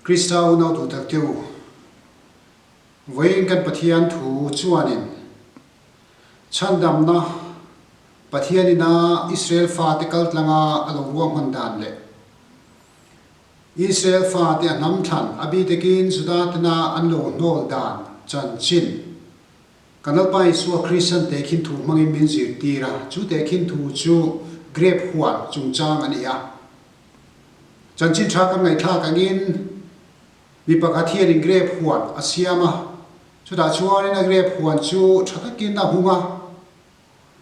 Krista unau duhtak te u, vawiin kan Pathian thu chuanin chhandamna Pathian ina Israel fate kaltlanga a lo ruahman dan leh Israel fate a hnam thlan a bitekin Juda tena an lo hnawl dan chanchin Kan Lalpa Isua Krista'n tehkhin thu hmangin min zirtir a, chu tehkhin thu chu grep huan chungchang a ni a. Chanchin tha kan ngaihthlak angin mi pakhat hianin grep huan a siam a, chutah chuanin a grep huan chu tha takin a hung a,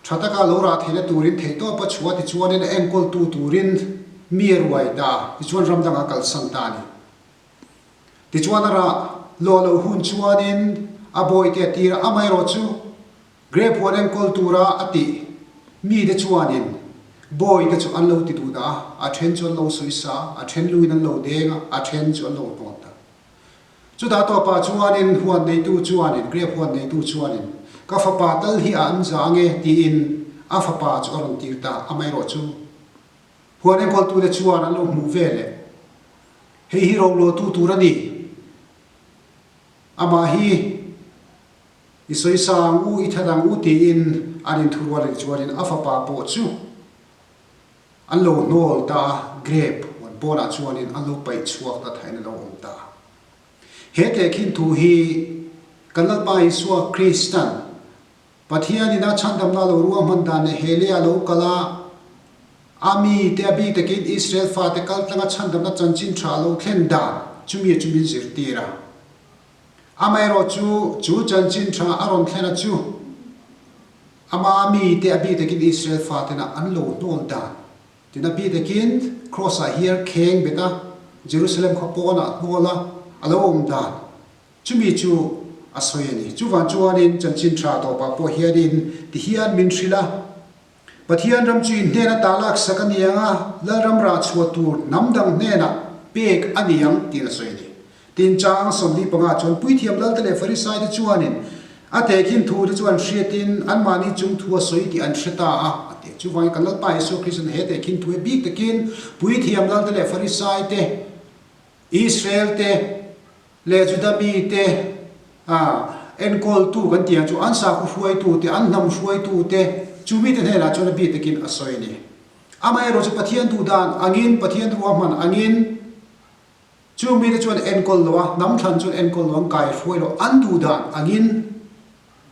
tha taka lo rah theihna turin theihtawp a chhuah tichuanin a enkawltu turin mi a ruai ta a, tichuan ram dangah a kalsan ta a ni. Tichuan a rah lawh loh hun chuanin a bawihte a tir a, amaherawhchu grape huan enkawl tura a tih mite chuanin bawihte chu an lo ti duh dah a, a then chu an lo sawi sa, a then luin an lo deng a, a then chu an lo hnawt ta. Chutah tawpah chuanin huan neitu chuanin, grape huan neitu chuanin, Ka fapa tal hi a an za ange tiin a fapa chu a rawn tir ta, amaherawhchu huan enkawltute chuan an lo hmuh veleh Hei hi roluahtu tur a ni. Amah hi i sawisa ang u, i that ang u tiin an inthurual in chuanin a fapa pawh chu an lo hnawl ta a, grape huan pawnah chuanin an lo paih chhuak ta thain a lo awm ta. He tehkhin thu hi kan Lalpa Isua Kristan Pathianin a chhandamna lo ruahman dan leh he lei a lo kal a, a mite, a bik takin Israel fate kaltlanga chhandamna chanchin tha a lo thlen dan chumi chu min zirtir a. Amaherawhchu, chu chanchin tha a rawn thlen a chu ama mite, a bik takin Israel fatena an lo hnawl dan tin a bik takin Kraws-ah hian kheng bet a, Jerusalem khaw pawnah hnawl a, a lo awm dan Chumi chu a sawi a ni. Chuvang chuanin chanchin tha tawpah pawh hianin ti hian min hrilh a, Pathian ram chu in hnena ta laksak a ni ang a, Lalram rah chhuah tur hnam dang hnenah pek a ni ang tiin a sawi a ni. Tin, chang 45 chuan Puithiam Lalte leh Farisaite chuanin a tehkhin thu te chuan hriatin anmahni chung thu a sawi tih an hre ta a, a ti. Chuvangin kan Lalpa Isua Krista'n he tehkhin thu hi bik takin Puithiam Lalte leh Farisaite, Israel-te, Leh Juda mite a enkawltu kan tih ang chu an sakhaw hruaitute, an hnam hruaitute chu mite hnenah chuan a bik takin a sawi a ni. Amaherawhchu Pathian duhdan angin, Pathian ruahman angin chu mite chuan enkawl lo a, hnam thlan chuan enkawl lo, an kai hruai lo, an duhdan angin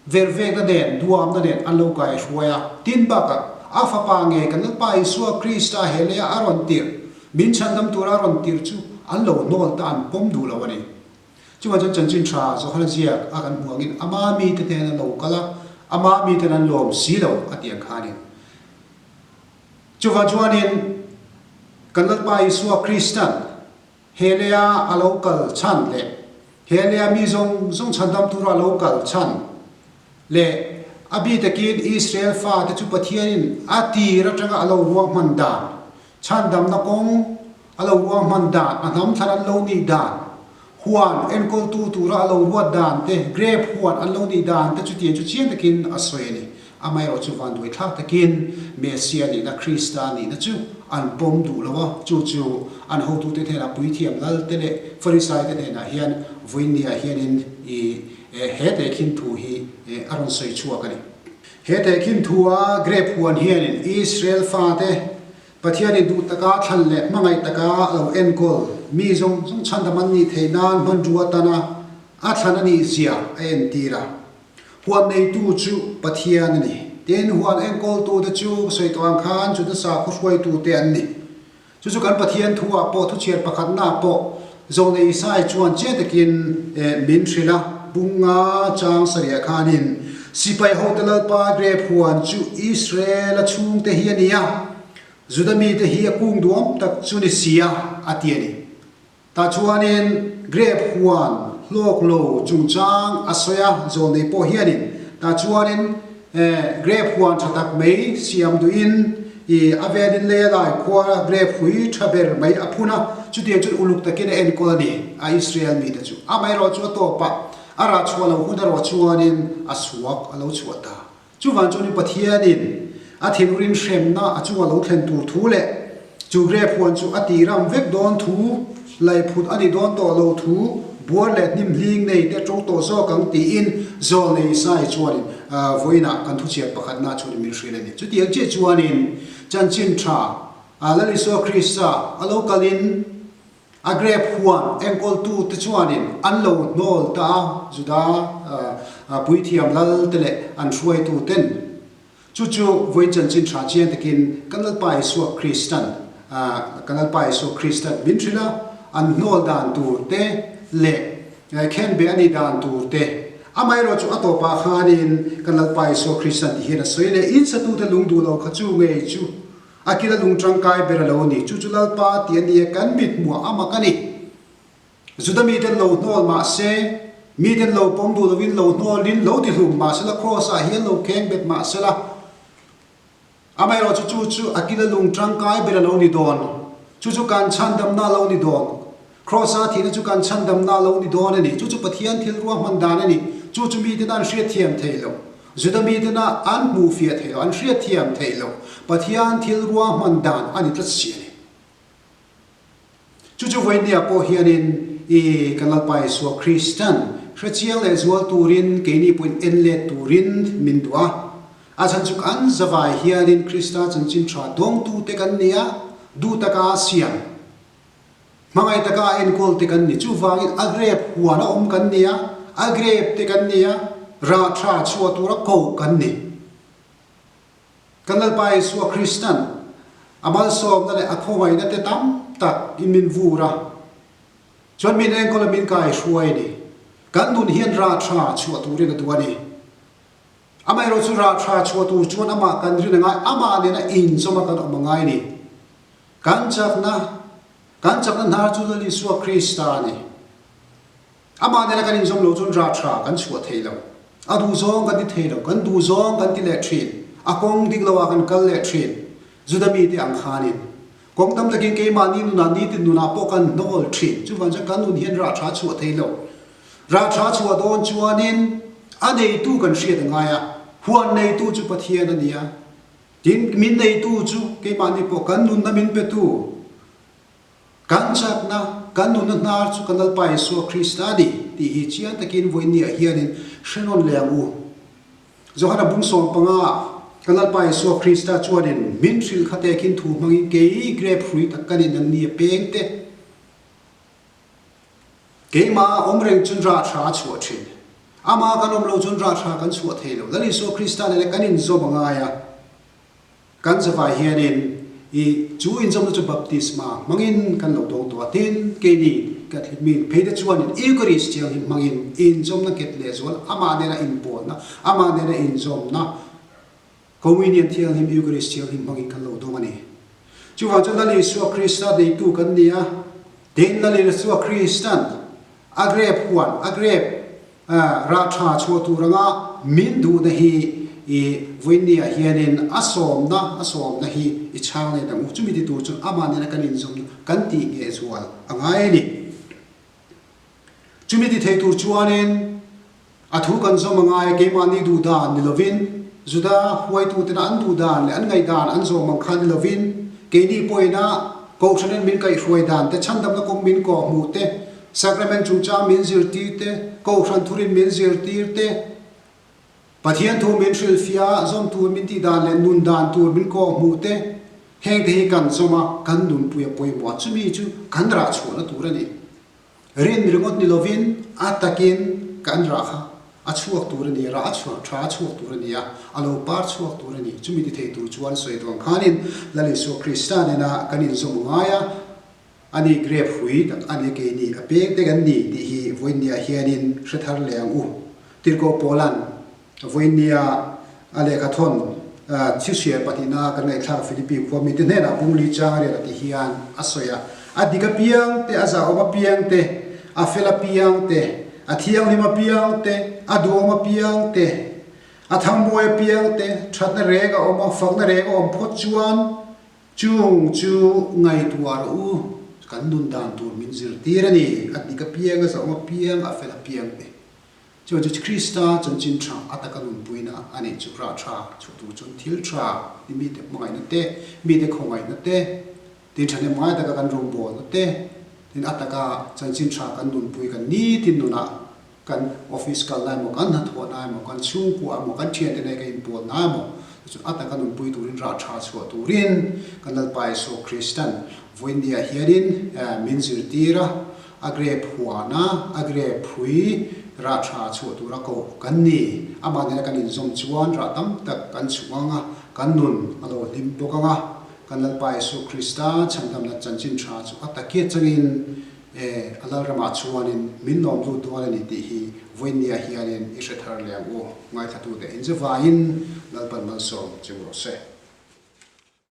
vervekna nen, duamna nen an lo kai hruai a. Tin bakah a fapa nge kan Lalpa Isua Krista he leia a rawn tirh, min chhandam tura a rawn tirh chu an lo hnawl ta, an pawm duh lo a ni. Chuvang chuan chanchin tha Johana ziak a kan hmuh angin ama mite hnen an lo kal a, ama miten an lawm si lo a tih ang khanin. Chuvang chuanin kan Lalpa Isua Kristan He leia a lo kal chhan leh he leia mi zawng zawng chhandam tura a lo kal chhan leh a bi takin Israel fate chu Pathianin a tir atanga a lo ruahman dan, chhandamna kawng a lo ruahman dan, a hnam thlan an lo nih dan, huan enkawltu tura a lo ruat dan te, grape huan an lo nih dan te chutiang chu chiang takin a sawi a ni. Amaherawh chu vanduaithlak takin Messia nihna, Krista nihna chu an pawm duh lo a, chu chu an hotute hnenah puithiam Lalte leh Farisaite hnenah hian vawiinniah hianin i he tehkhin thu hi a rawn sawi chhuak a ni. He tehkhin thua grape huan hianin Israel fate Pathianin duh taka thlan leh hmangaih taka lo enkawl mi zawng zawng chhandam an nih theih nan hmanrua atana a thlan a nih zia a entir a. Huan neitu chu Pathian a ni. Tin, huan enkawltute chu ka sawi tawh ang khan Juda sakhaw hruaitute an ni. Chu chu kan Pathian thuah pawh thuchhiar pakhatnaah pawh Zawnei Isai chuan chiang takin min hrilh a, Bunga chang sarih khanin sipai hote Lalpa grape huan chu Israel-a chhungte hi a ni a, Juda mite hi a kung duam tak chu ni si a, a ti a ni. Tah chuanin grape huan hlawk lo chungchang a sawi a, zawlnei pawh hianin tah chuanin grape huan tha tak mai siam duhin i a velin lei a lai khua grape hui tha ber mai a phun a, chutiang chuan uluk takin a enkawl a ni a Israel mite chu. Amaherawh chu a tawpah a rah chhuah lo hun erawh chuanin a suak a lo chhuah ta. Chuvang chuanin Pathianin a thinur inhremna a chunga lo thlen tur thu leh chu grape huan chu a tih ram vek dawn thu laihphut a ni dawn tawh lo thu buar leh hnim hling nei te ṭo tawh zawk ang tiin Zawlnei Isai chuanin vawiinah kan thuchhiar pakhatna chuanin min hrilh a ni. Chutiang chiah chuanin chanchin ṭha Lal Isua Krista a lo kalin a grep huan enkawltute chuanin an lo hnawl ta a, Juda puithiam lal te leh an hruaituten. Chu chu vawiin chanchin tha chiang takin kan Lalpa Isua Kristan kan Lalpa Isua Kristan min hrilh a, an hnawl dan tur te leh khenbeh a nih dan tur te. Amaherawh chu a tawpah khanin kan Lalpa Isua Kristan ti hian a sawi leh, In satute lung duh lo kha chu ngei chu a kila lung tangkai ber a lo ni. Chu chu Lalpa ti a ni a, kan mithmuah a mak a ni. Juda miten lo hnawl mah se, miten lo pawm duh lovin lo hnawlin lo ti hlum mah sela, Kraws-ah hian lo kheng bet mah sela, amaherawhchu chu chu a kila lung tangkai ber a lo ni dawn. Chu chu kan chhandamna a lo ni dawn. Kraws-a thihna chu kan chhandamna a lo ni dawn a ni. Chu chu Pathian thil ruahman dan a ni. Chu chu miten an hriatthiam thei lo. Juda mitena an hmuhfiah thei lo, an hriatthiam thei lo. Pathian thil ruahman dan a ni tlat si a ni. Chu chu vawinia pawh hianin i kan Lalpa Isua Kristan hrechiang leh zual turin keini pawhin en let turin min duh a. A chhan chu kan zavai hianin Krista chanchin tha dawngtute kan ni a, duh taka siam, hmangaih taka a enkawl te kan ni. Chuvangin a grep huan a awm kan ni a, a grep te kan ni a, rah tha chhuah tura koh kan ni. Kan Lalpa Isua Kristan a malsawmna leh a khawngaihna te tam tak in min vur a, chuan min enkawl a min kai hruai a ni. Kan nun hian rah tha chhuah turin a duh a ni. Amaherawh chu rah tha chhuah tur chuan amah kan rin a ngai, amah nena inchawm a kan awm a ngai a ni. Kan chakna, kan chakna hnar chu Lal Isua Krista a ni. Amah nena kan inzawm lo chuan rah tha kan chhuah thei lo. A duhzawng kan ti thei lo. Kan duhzawng kan ti leh thin. A kawng dik lo ah kan kal leh thin. Juda mite ang khanin kawng tam takin keimahni nunah nitin nunah pawh kan hnawl thin. Chuvang chuan kan nun hian rah tha chhuah thei lo. Rah tha chhuah dawn chuanin a neitu kan hriat a ngai a. Huan neitu chu Pathian a ni a. Tin, min neitu chu keimahni pawh kan nunna min petu. Kan chakna, kan nunna hnar chu kan Lalpa Isua Krista a ni tih hi chiang takin vawiinniah hianin hre nawn leh ang u. Johana bung 15 kan Lalpa Isua Krista chuanin min hrilh kha tekin thu hmangin kei grep hrui tak ka ni nang ni a peng te. Keimah awm reng chun rah tha a chhuah thin. Amah kan awm lo chun rah tha kan chhuah thei lo. Lal Isua Krista nena kan inzawm a ngai a. Kan zavai hianin i chu inzawmna chu baptisma hmangin kan lo dawng tawh a, tin, keini Catholic mi phei te chuanin Eucharist thianghlim hmangin inzawmna nghet lehzual amah nena inpawlna, amah nena inzawmna Communion thianghlim, Eucharist thianghlim hmangin kan lo dawng a ni. Chuvang chuan Lal Isua Krista neitu kan ni a, tin, Lal Isua Kristan a grep huan, a grep Rah tha chhuah tur anga min duhna hi i vawiinniah hianin a sawmna a sawmna hi i chhang let ang u. Chumi ti tur chuan amah nena kan inzawmna kan tih ngheh zual a ngai a ni. Chumi ti thei tur chuanin a thu kan zawm a ngai a, keimahni duh dan ni lovin, Juda huaitutena an duh dan leh an ngaihdan an zawm ang kha ni lovin, keini pawhina Kohhranin min kaihhruai dan te, chhandamna kawng min kawhhmuh te, Sacrament chungchang min zirtir te, Kohhran thurin min zirtir te, Pathian thu min hrilhfiah a, zawm tur min tih dan leh nun dan tur min kawhhmuh te, heng te hi kan zawm a, kan nunpui a pawimawh a, chumi chu kan rah chhuahna tur a ni. Rin ringawt ni lovin a takin kan rah kha a chhuak tur a ni, rah a chhuah tha a chhuak tur a ni a, a lo par chhuak tur a ni. Chumi ti thei tur chuan sawi duang khanin Lal Isua Krista nena kan inzawm a ngai a, A ni grep hrui tak a ni keini a peng te kan ni tih hi vawiinniah hianin hre thar leh ang u. Tirhkoh Paula'n vawiinnia a lehkha thawn chhihhriat pahnihna kan ngaihthlak Philippi khua mite hnenah bung li chang riat a ti hian a sawi a, A dik apiang te, a zahawm apiang te, a fel apiang te, a thianghlim apiang te, a duhawm apiang te, a thangmawi apiang te, thatna reng a awm a, fakna reng a awm phawt chuan Chung chu ngaihtuah rawh u, kan nun dan tur min zirtir a ni, a dik apiang, a zauh apiang, a fel apiang te. Chuan chu Krista chanchin tha a taka nunpuina a nih chu rah tha chhuah tur chuan thil tha ni mite hmangaihna te, mite khawngaihna te, tin thahnem ngai taka kan rawngbawlna te. Tin, a taka chanchin tha kan nunpui kan nitin nunah kan office kalna emaw, kan hnathawhna emaw, kan chhungkua emaw, kan thiante nen kan inpawlna emaw chu a taka nunpui turin rah tha chhuah turin kan Lalpa Isua Kristan vawinia hianin min zirtir a, a grape huana a grape phui rah tha chhuah tura koh kan ni. Amah nena kan inzawm chuan rah tam tak kan chhuah ang a, kan nun a lo hlim bawk ang a. Kan Lalpa Isua Krista chhandamna chanchin tha chu a takia changin e, a Lalramah chuanin min lawm lut dawn a ni tih hi vawinia hianin i hre thar leh ang u. Ngaithlatute inzevaiin Lalpan malsawm che u rawh se.